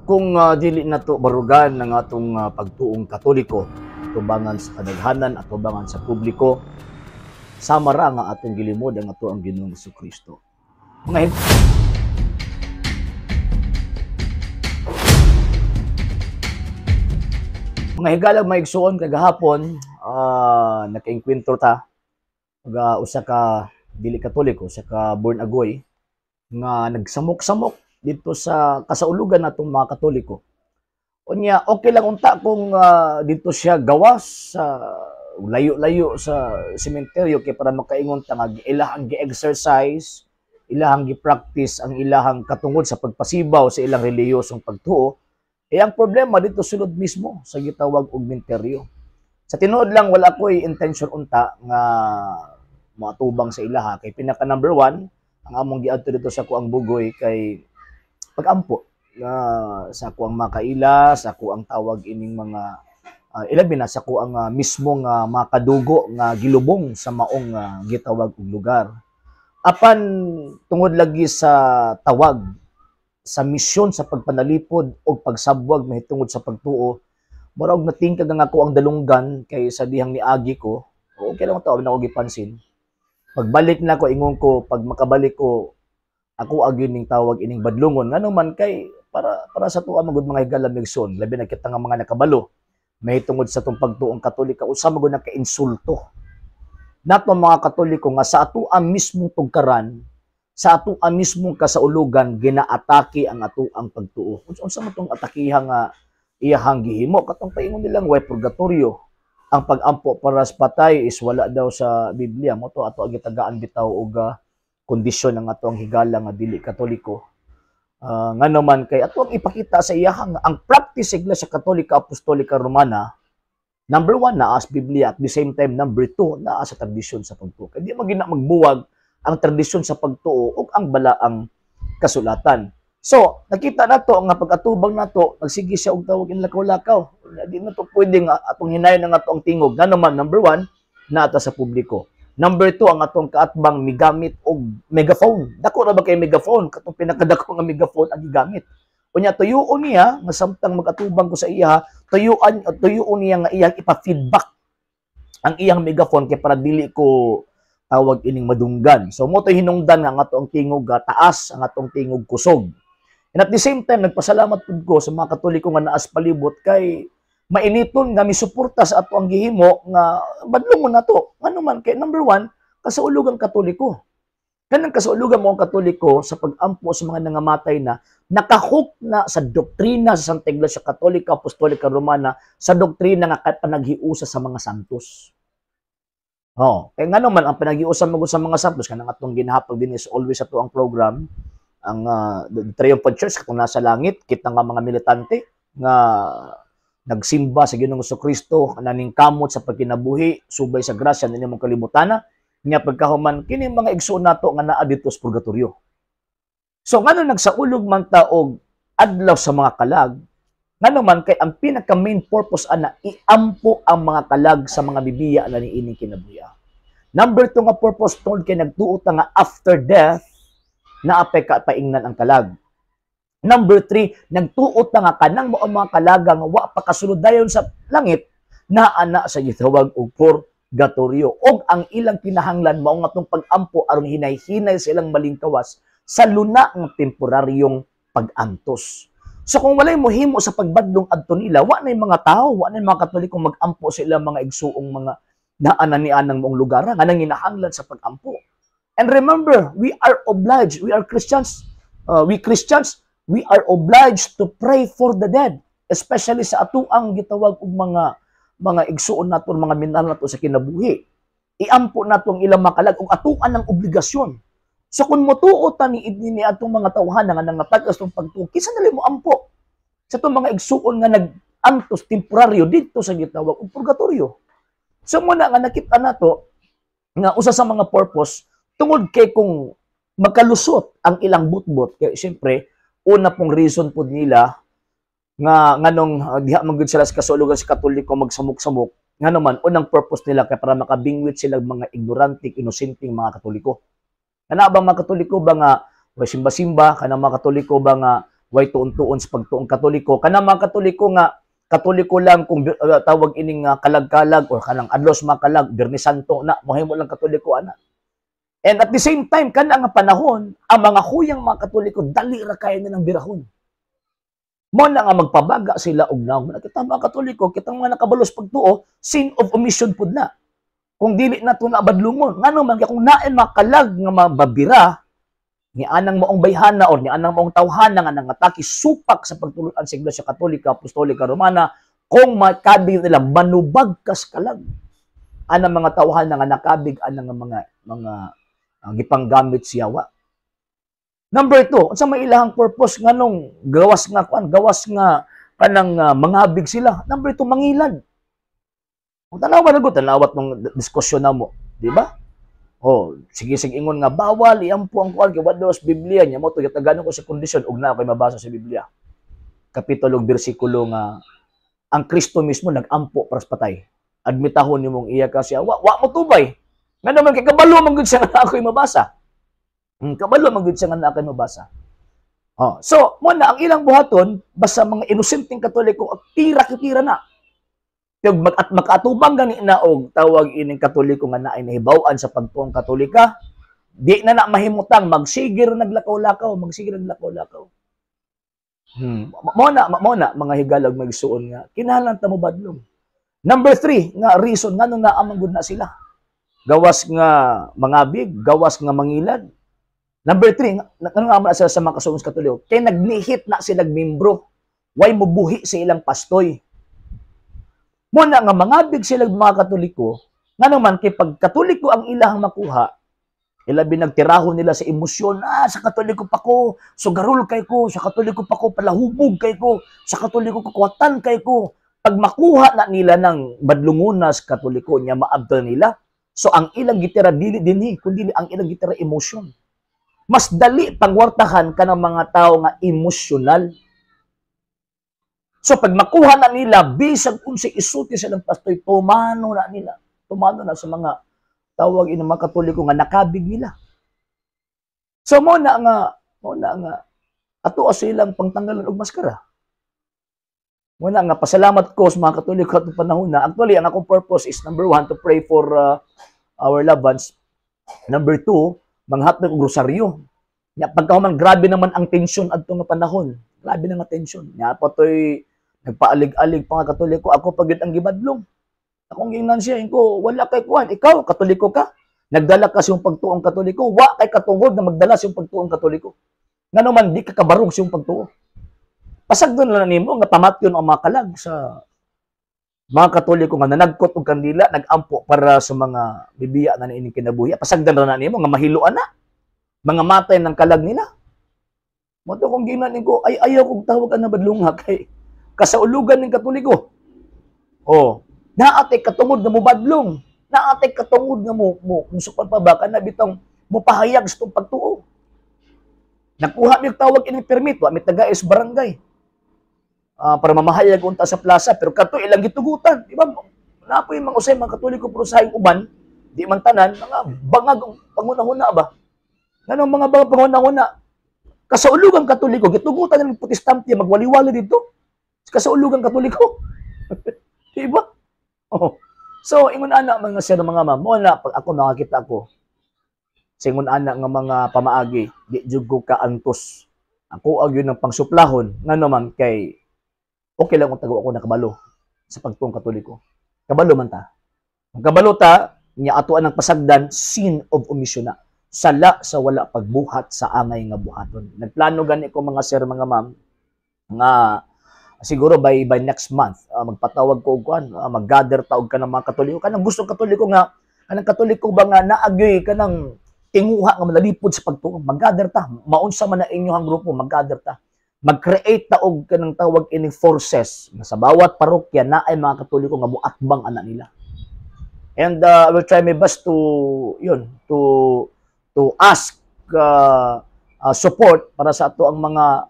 Kung dili nato barugan ang atong pagtuong Katoliko tubangan sa kadaghanan at tubangan sa publiko, sama ra nga atong gilimod ang ato ang Ginoong Kristo. Mga higalag, mga igsuon, kagahapon nakaengkwentro ta og usa ka dili Katoliko, usa ka born agoy nga nagsamok-samok dito sa kasaulugan natong mga Katoliko. Unya, okay lang unta kung dito siya gawas sa layo-layo sa sementeryo kay para makaingon ta nga ilahang gi-exercise, ilahang gi-practice ang ilahang katungod sa pagpasibaw sa ilang relihiyosong pagtuo. Eh ang problema dito sulod mismo sa gitawag og menteryo. Sa tinuod lang, wala ko'y intention unta nga moatubang sa ilaha kay pinaka number one ang among giadto dito sa kuang bugoy kay pagampo na sa kuang makaila, sa kuang tawag ining mga ilabi na sa kuang mismong makadugo nga gilubong sa maong gitawag og lugar. Apan tungod lagi sa tawag sa misyon sa pagpanalipod o pagsabwag mahitungod sa pagtuo, murag natingkag ang ako ang dalunggan kay sa dihang niagi ko, okay lang to, na ako gipansin. Pagbalik na ko, ingon ko, pag makabalik ko, ako agin ning tawag ining badlungon. Ngano man kay para sa tuwa magud, mga higala migson, labi na kita nga mga nakabalo mahitungod sa tong pagtuong Katolika, usa magud nakainsulto nato mga Katoliko nga sa ato ang mismong tugkaran, sa ato ang mismong kasaulugan, ginaatake ang ato ang pagtuo. Unsa man tong atakiha nga iyahang gihimo katong paingon nilang way purgatorio, ang pagampo para sa patay is wala daw sa Biblia mo to ato ang gitagaan bitaw og kondisyon ng atong higala nga dili Katoliko. Ngano man kay ato ang ipakita sa iyahang ang practice sa Iglesia Katolika Apostolika Romana, number one, naa sa Biblia, at the same time, number two, naa sa tradisyon sa pagtuo. Kay di man gina magbuwag ang tradisyon sa pagtuo ug ang balaang kasulatan. So, nakita nato nga pag-atubang nato, nagsige siya og tawag in lakaw-lakaw. Di na to pwede nga atong hinayon ang atong tingog. Ngano man, number one, naa ta sa publiko. Number two, ang atong kaatbang migamit og megaphone. Dako ra ba kay megaphone? Katong pinakadako nga megaphone ang gigamit. Unya tuyuon niya nga samtang mag-atubang ko sa iya, tuyuon niya nga iyang ipa-feedback ang iyang megaphone kay para dili ko tawag ining madunggan. So mo to'y hinungdan nga ang atong tingog taas, ang atong tingog kusog. And at the same time, nagpasalamat pud ko sa mga Katoliko nga naas palibot kay mainiton nga misuporta sa ato ang gihimo nga badlongon nato. Ngano man kay number one, kasaulugang Katoliko. Kanang kasaulugan mo ang Katoliko sa pag-ampo sa mga nangamatay na nakahook na sa doktrina sa Santa Iglesia Katolika Apostolika Romana, sa doktrina nga panaghiusa sa mga santos. Oh, kay ngano man ang panaghiusa mo sa mga santos, kanang atong ginahapag din is always ato ang program ang the Triumphant Church katong nasa langit, kita nga mga militante nga nagsimba sa Ginoong Kristo, naning kamot sa pagkinabuhi subay sa grasya ninyo mong kalibutana nya pagkahuman kini mga igsoon nato nga naa didto sa purgatorio. So ngano nagsaulog man ta og adlaw sa mga kalag? Ngano man kay ang pinaka main purpose ana iampo ang mga kalag sa mga bibiya na niining kinabuhi. Number two nga purpose, tungod kay nagtuo ta nga after death naapay ka paingnan ang kalag. Number three, nagtuo ta nga kanang mao mga kalaga nga wa pa kasulod dayon sa langit, naa na sa gitawag og purgatorio. Og ang ilang kinahanglan mao nga tong pag-ampo aron hinay-hinay sa ilang malingkawas sa luna ng temporaryong pag-antos. So kung walay mohimo sa pagbadlong adto nila, wa na mga tao, wa na mga Katoliko mag-ampo sa ilang mga igsuong mga naananian ng maong lugar nga nanginahanglan sa pag-ampo. And remember, we are obliged, we are Christians, we Christians, we are obliged to pray for the dead, especially sa atuang gitawag og mga igsuon nato, mga minahal nato sa kinabuhi. Iampo nato ang ilang makalag ug atuan ng obligasyon. So kung motuo ta ni atong mga tawhana nga nangatag-as tong pagtuo, kinsa na mo ampo sa atong mga igsuon nga nag-antos temporaryo didto sa gitawag og purgatorio? So muna nga nakita nato nga usa sa mga purpose, tungod kay kung magkalusot ang ilang butbot, kay siyempre una pong reason pod nila nga nganong diha man gud sila sa kasulugan sa Katoliko magsamok-samok, ngano man unang purpose nila kay para makabingwit sila mga ignorante, inosenteng mga Katoliko. Kana ba mga Katoliko ba nga way simba-simba, kana mga Katoliko ba nga Way tuon-tuon sa pagtuong Katoliko. Kanang mga Katoliko nga Katoliko lang kung tawag ining kalag-kalag or kanang adlaw sa mga kalag, Biyernes Santo na, mahimo lang Katoliko ana. And at the same time, kana nga panahon, ang mga huyang mga Katoliko dali ra kayo nilang birahon. Mo na nga magpabaga sila og nawong. Kita mga Katoliko, kitang mga nakabalos pagtuo, sin of omission pud na. Kung dili na to na badlungon, ngano man kay kung nain makalag nga mababira ni anang maong bayhana or ni anang maong tawhana nga nangatake supak sa pagtulunan sa Iglesia Katolika Apostolika Romana, kung makabig nila manubag kas kalag anang mga tawhana nga nakabig anang mga gipanggamit siyawa. Number two, unsa may ilahang purpose nganong gawas nga kuan, gawas nga kanang mangabig sila? Number two, mangilad. Kung tanawa na gud, tanawat nung diskusyon namo, di ba? Oh, sige sige ingon nga bawal iampo ang kuan kay wala sa Biblia niya mo to gitaganon ko sa kondisyon ug na koy mabasa sa Biblia. Kapitulo ug bersikulo nga ang Kristo mismo nag-ampo para sa patay. Admitahon nimong iya ka siya, wa, wa mo tubay. Nga naman kay kabalo man gud siya nga ako'y mabasa. Kabalo man gud siya nga ako'y mabasa. Oh, so mo na ang ilang buhaton basta mga inosenteng Katoliko tira-tira na. Kag mag at makaatubang gani na og tawag ining Katoliko nga naay nahibaw-an sa pagtuong Katolika, di na na mahimutang magsigir naglakaw-lakaw, magsigir naglakaw-lakaw. Mo na mga higalag magsuon nga kinahanglan ta mo badlong. Number three, nga reason ngano naa man gud na sila. Gawas nga mangabig, gawas nga mangilad. Number three, ngano nga man sila sa mga kasuon sa Katoliko? Kay nagnihit na sila membro. Way mubuhi sa ilang pastoy. Muna nga mangabig sila mga Katoliko, nga naman kay pag Katoliko ang ilahang makuha, ilabi nagtirahon nila sa emosyon, ah, sa Katoliko pa ko, sugarol kay ko, sa Katoliko pa ko, palahubog kay ko, sa Katoliko ko, kuwatan kay ko. Pag makuha na nila ng badlungunas Katoliko niya, maabdol nila. So ang ilang gitira dili dinhi, kundi ang ilang gitira emosyon. Mas dali pangwartahan ka ng mga tao nga emosyonal. So pag makuha na nila, bisag unsay isulti sa ilang pastoy, tumano na nila. Tumano na sa mga tawag ini mga Katoliko nga nakabig nila. So mo na nga ato silang pangtanggalan og maskara. Mo na nga pasalamat ko sa mga Katoliko atong panahon na. Actually, ang akong purpose is number one, to pray for our loved ones. Number two, manghatag og rosaryo. Nya pagkahuman, grabe naman ang tensyon adto nga panahon. Grabe na nga tensyon. Nya pa toy nagpaalig-alig pa nga Katoliko, ako pa gyud ang gibadlong. Akong gingnan siya, ko, wala kay kuan, ikaw Katoliko ka. Nagdala ka sa pagtuong Katoliko, wa kay katungod na magdala sa pagtuong Katoliko. Ngano man di ka kabarong sa pagtuo. Pasagdon na nimo nga pamatyon ang mga kalag sa mga Katoliko nga nanagkot og kandila, nagampo para sa mga bibiya na niining kinabuhi. Pasagdan ra na nimo nga mahiluan na mga matay ng kalag nila. Mo to kung ginan ko ay ayaw kog tawag ang badlunga kay kasaulugan ng Katoliko. Oh, naatay katungod nga mobadlong, naatay katungod nga mo musukan pa ba kana bitong mopahayag sa tong pagtuo. Nakuha mi og tawag ini permit, wa mi taga sa barangay. Para mamahayag unta sa plaza pero kato ilang gitugutan, di ba? Napoy mga usay mga Katoliko pero sa uban, di man tanan, mga bangag ang pangunahuna ba? Nganong mga bangag pangunahuna? Kasaulugang Katoliko, gitugutan ng Protestante magwaliwali dito. Kasaulugang Katoliko. Di ba? Oh. So, ingon ana mga sir, mga ma'am, mo na pag ako nakakita ko sa ingon ana nga mga pamaagi, di jud ko kaantos. Ako ag yun ang pangsuplahon, ngano man kay okay lang kung tago ako nakabalo sa pagtuong Katoliko. Kabalo man ta. Kung kabalo ta, nya atoan ang pasagdan, sin of omission na. Sala sa wala pagbuhat sa angay nga buhaton. Nagplano gani ko mga sir, mga ma'am, nga siguro by next month magpatawag ko og kuan, mag-gather ta og kanang mga Katoliko, kanang gusto Katoliko nga kanang Katoliko ba nga naagyoy kanang tinguha nga manalipod sa pagtuo, mag-gather ta, maunsa man na inyong grupo, mag-gather ta, mag-create ta og kanang tawag ining forces nga sa bawat parokya naay mga Katoliko nga muatbang ana nila. And I will try my best to yun to ask support para sa ato ang mga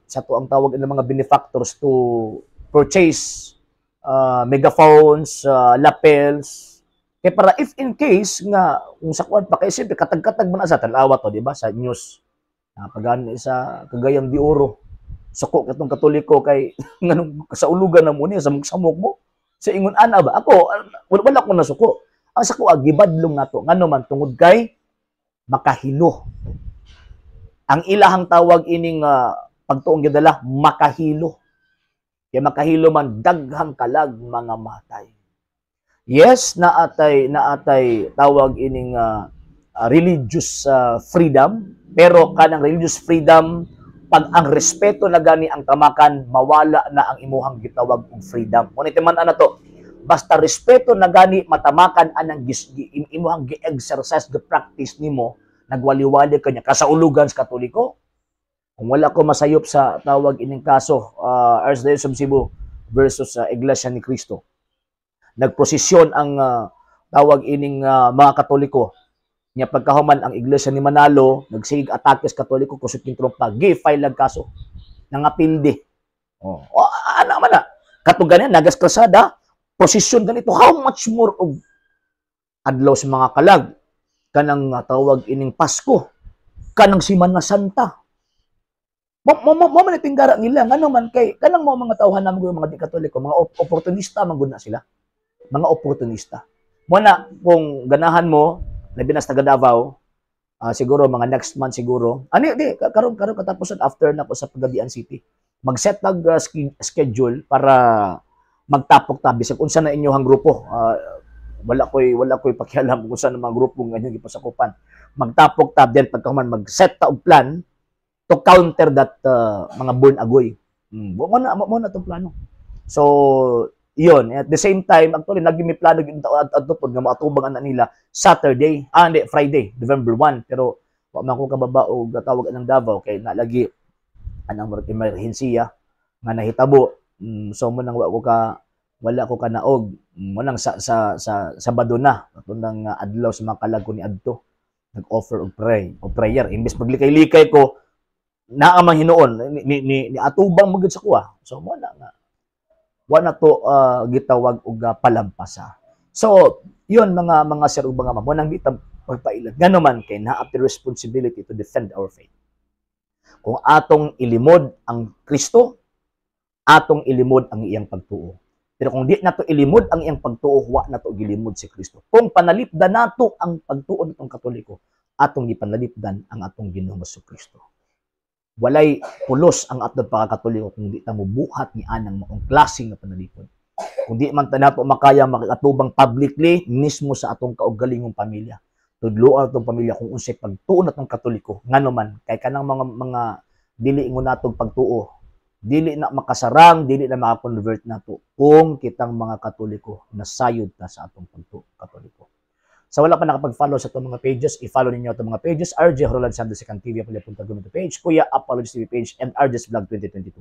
sa ato ang tawag ng mga benefactors to purchase megaphones, lapels kay para if in case nga kung sa kuan pa kay siyempre katag-katag man na sa tan-awa to, di ba, sa news. Napagani sa Cagayan de Oro. Suko katong Katoliko kay nganong sa ulugan na mo niya, samok-samok mo. Sa ingon ana ba? Ako, wala ko nasuko. Ang sako, gibadlong nato. Ngano man, tungod kay makahilo. Ang ilahang tawag ining pagtuong gidala, makahilo. Kaya makahilo man, daghang kalag mga matay. Yes, naatay tawag ining religious freedom, pero kanang religious freedom, pag ang respeto na gani ang tamakan, mawala na ang imuhang gitawag og freedom. Ngunit man ana to, basta respeto na gani matamakan anang imuhang gi-exercise, gi-practice nimo, nagwali-wali kanya kasaulugan sa Katoliko. Kung wala ko masayop sa tawag ining kaso, Archdiocese of Cebu versus Iglesia ni Cristo. Nagprosesyon ang tawag ining mga Katoliko. Nya pagkahuman, ang Iglesia ni Manalo nagsigig atake sa Katoliko, kusot yung trompa, gi-file ag kaso. Nangapildi. Oh, ana man na. Katong ganin nagas kalsada, prosesyon ganito, how much more og adlaw sa mga kalag, kanang tawag ining Pasko, kanang Simana Santa. Mo man tinggara nila, ngano man kay kanang mga tawhan naman, mga di Katoliko, mga oportunista man gud na sila. Mga oportunista. Mo na kung ganahan mo, labi na sa taga Davao, siguro mga next month siguro. Ani di karon karon katapusan, after na ko sa Pagabian City. Mag-set nag schedule para magtapok ta bisag unsa na inyohang grupo. Wala ko'y pakialam kung unsa na mga grupo nga inyong gipasakupan. Magtapok ta, then pagkahuman mag-set ta og plan to counter that mga born agoy. Mo na tong plano. So, yun. At the same time, actually, naging may plano yung adto pod nga moatubang ana nila Saturday, hindi, Friday, November 1. Pero wa man ko kababa og tawag ng Davao kay nalagi anang murag emerhensiya nga nahitabo. So mo nang wala ko kanaog. Mo nang sa Sabado na ato nang adlaw sa mga kalag ko ni adto nag-offer og pray o prayer imbes maglikay-likay ko, naa man hinuon ni atubang magud sa kuha. So mo na nga wa na to gitawag og palampasa. So yun, mga sir ug mga ma'am, mo nang di ta pagpailan, ngano man kay naa responsibility to defend our faith. Kung atong ilimod ang Kristo, atong ilimod ang iyang pagtuo. Pero kung di nato ilimod ang iyang pagtuo, wa nato gilimod si Kristo. Kung panalipdan nato ang pagtuo natong Katoliko, atong gipanalipdan ang atong Ginoong Kristo. Walay pulos ang atong pagkakatoliko kung di ta mobuhat ni anang maong klase nga panalipod. Kung di man ta nato makaya makikatubang publicly, mismo sa atong kaugalingong pamilya. Tudloan atong pamilya kung unsay pagtuo natong Katoliko. Ngano man kay kanang mga dili ingon natong pagtuo, dili na makasarang, dili na makakonvert nato kung kitang mga Katoliko nasayod ta sa atong pagtuo Katoliko. Sa wala pa nakapag-follow sa atong mga pages, i-follow ninyo atong mga pages, RJ Roland Santos Second TV, Punta Gumito page, Kuya Apology TV page, and RJ's Vlog 2022.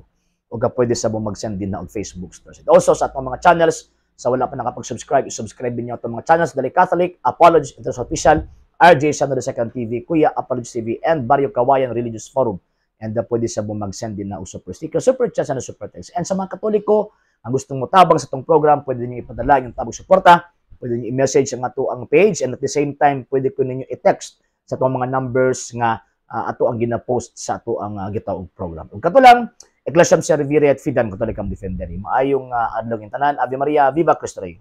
O ka pwede sa mo mag-send din na og Facebook stories. And also sa atong mga channels, sa wala pa nakapag-subscribe, i-subscribe din niyo atong mga channels, Dali Catholic, Apology International Official, RJ Santos Second TV, Kuya Apology TV, and Barrio Kawayan Religious Forum. And pwede sa mo mag-send din na og super sticker, super chat, and super text. And sa mga Katoliko ang gustong motabang sa atong program, pwede niyo ipadala yung tabang suporta, pwede niyo i-message ang ato ang page, and at the same time, pwede ko ninyo i-text sa atong mga numbers nga ato ang gina-post sa ato ang gitawag program. Ug kato lang, Ecclesiam Servire et Fidem Catholicam Defendere. Maayong adlaw tanan. Ave Maria, Viva Cristo Rey.